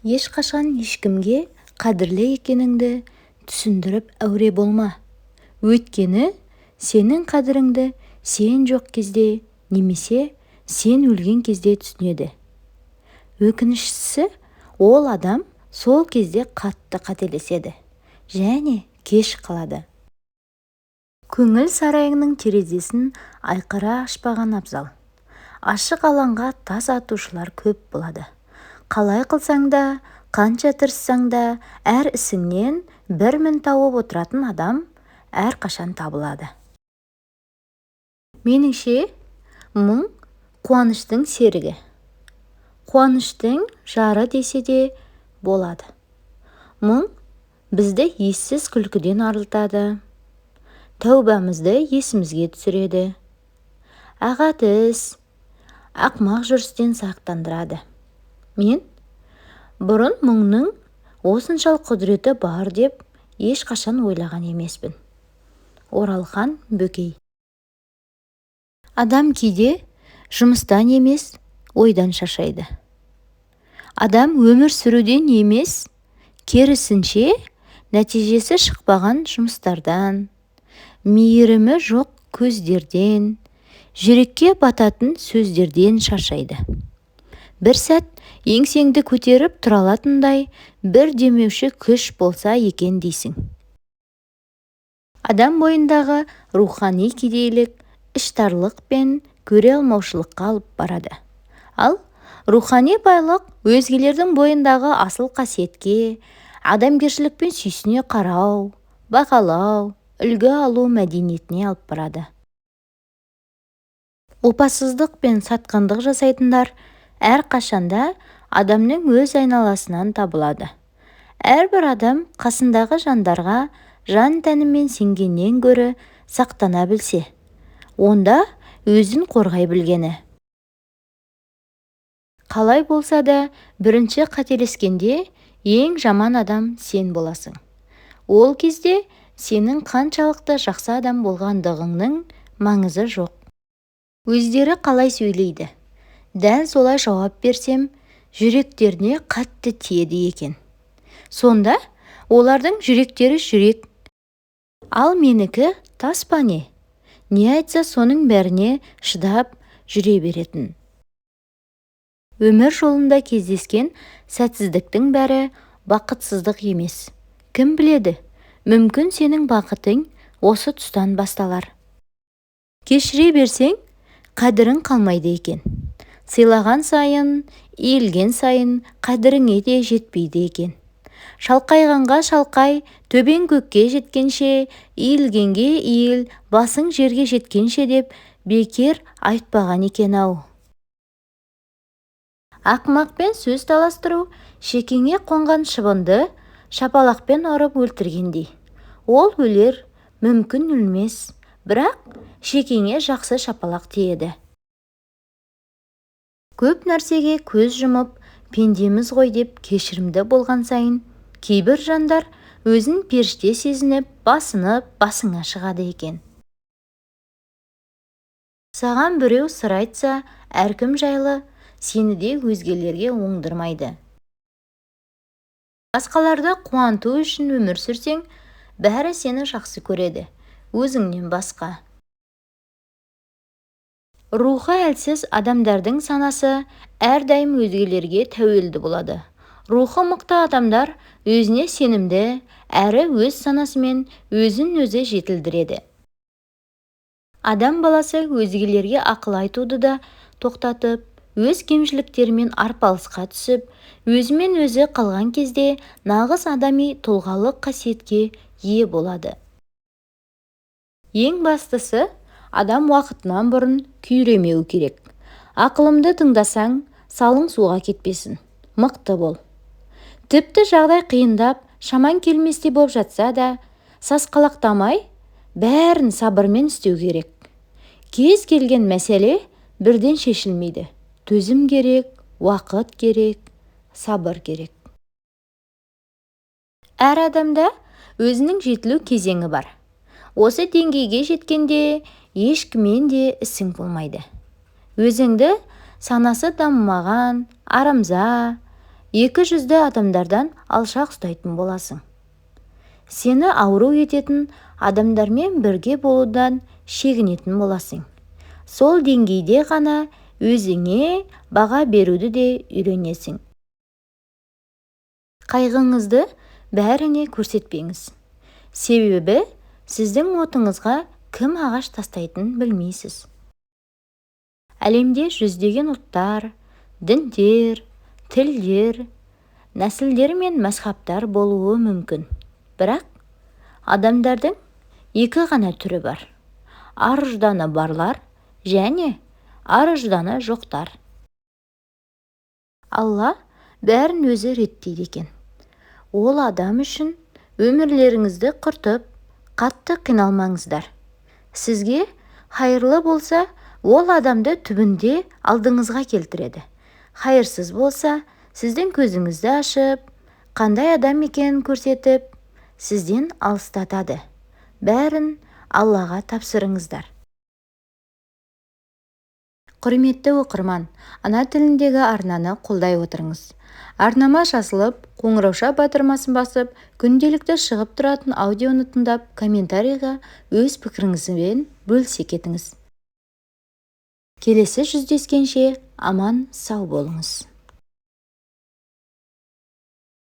Ешқашан ешкімге қадірлі екеніңді түсіндіріп әуре болма. Өйткені сенің қадіріңді сен жоқ кезде немесе сен өлген кезде түсінеді. Өкініштісі, ол адам сол кезде қатты қателеседі және кеш қалады. Көңіл сарайыңның терезесін айқара ашпаған абзал. Ашық алаңға тас атушылар көп болады. Қалай қылсаң да, қанша тырыссаң да, әр ісіңнен бір мін тауып отыратын адам әрқашан табылады. Меніңше, мұң қуаныштың серігі. Қуаныштың жары десе де болады. Мұң бізді ессіз күлкіден арылтады. Тәубамызды есімізге түсіреді. Ағат іс, ақымақ жүрістен сақтандырады. Мен бұрын мұңның осыншалық құдіреті бар деп ешқашан ойлаған емеспін. Оралхан Бөкей. Адам кейде жұмыстан емес, ойдан шаршайды. Адам өмір сүруден емес, керісінше, нәтижесі шықпаған жұмыстардан, мейірімі жоқ көздерден, жүрекке бататын сөздерден шаршайды. Бір сәт еңсеңді көтеріп тұра алатындай бір демеуші күш болса екен дейсің. Адам бойындағы рухани кедейлік іштарлық пен көре алмаушылыққа алып барады. Ал рухани байлық өзгелердің бойындағы асыл қасиетке, адамгершілікпен сүйсіне қарау, бағалау, үлгі алу мәдениетіне алып барады. Опасыздық пен сатқындық жасайтындар әрқашанда адамның өз айналасынан табылады. Әрбір адам қасындағы жандарға жан-тәнімен сенгеннен гөрі сақтана білсе, онда өзін қорғай білгені. Қалай болса да, бірінші қателескенде ең жаман адам сен боласың. Ол кезде сенің қаншалықты жақсы адам болғандығыңның маңызы жоқ. Өздері қалай сөйлейді, дәл солай жауап берсем, жүректеріне қатты тиеді екен. Сонда олардың жүректері жүрек, ал менікі тас па не? Не айтса соның бәріне шыдап жүре беретін. Өмір жолында кездескен сәтсіздіктің бәрі бақытсыздық емес. Кім біледі, мүмкін сенің бақытың осы тұстан басталар. Кешіре берсең, қадірің қалмайды екен. Сыйлаған сайын, иілген сайын қадіріңе де жетпейді екен. Шалқайғанға шалқай, төбең көкке жеткенше, иілгенге иіл, басың жерге жеткенше деп бекер айтпаған екен-ау. Ақымақпен сөз таластыру шекеңе қонған шыбынды шапалақпен ұрып өлтіргендей. Ол өлер, мүмкін өлмес, бірақ шекеңе жақсы шапалақ тиеді. Көп нәрсеге көз жұмып, пендеміз ғой деп кешірімді болған сайын, кейбір жандар өзін періште сезініп, басынып, басыңа шығады екен. Саған біреу сыр айтса, әркім жайлы, сені де өзгелерге оңдырмайды. Басқаларды қуанту үшін өмір сүрсең, бәрі сені жақсы көреді, өзіңнен басқа. Рухы әлсіз адамдардың санасы әрдайым өзгелерге тәуелді болады. Рухы мықты адамдар өзіне сенімді, әрі өз санасымен өзін-өзі жетілдіреді. Адам баласы өзгелерге ақыл айтуды да тоқтатып, өз кемшіліктерімен арпалысқа түсіп, өзімен өзі қалған кезде нағыз адами тұлғалық қасиетке ие болады. Ең бастысы, адам уақытынан бұрын күйремеу керек. Ақылымды тыңдасаң, салың суға кетпесін, мықты бол. Тіпті жағдай қиындап, шамаң келместей болып жатса да, сасқалақтамай, бәрін сабырмен істеу керек. Кез келген мәселе бірден шешілмейді. Төзім керек, уақыт керек, сабыр керек. Әр адамда өзінің жетілу кезеңі бар. Осы деңгейге жеткенде ешкіммен де ісің болмайды. Өзіңді санасы дамымаған, арамза, Екі жүзді адамдардан алшақ ұстайтын боласың. Сені ауру ететін адамдармен бірге болудан шегінетін боласың. Сол деңгейде ғана өзіңе баға беруді де үйренесің. Қайғыңызды бәріне көрсетпеңіз. Себебі сіздің отыңызға кім ағаш тастайтынын білмейсіз. Әлемде жүздеген ұлттар, діндер, тілдер, нәсілдер мен мазхабтар болуы мүмкін. Бірақ адамдардың екі ғана түрі бар: ар-ұжданы барлар және ар-ұжданы жоқтар. Алла бәрін өзі реттейді екен. Ол адам үшін өмірлеріңізді құртып, қатты қиналмаңыздар. Сізге хайырлы болса, ол адамды түбінде алдыңызға келтіреді. Хайырсыз болса, сіздің көзіңізді ашып, қандай адам екенін көрсетіп, сізден алыстатады. Бәрін Аллаға тапсырыңыздар. Құрметті оқырман, ана тіліндегі арнаны қолдай отырыңыз. Арнама жазылып, қоңырауша батырмасын басып, күнделікті шығып тұратын аудионы тыңдап, комментарийға өз пікіріңізбен бөлісе кетіңіз. Келесі жүздескенше аман сау болыңыз.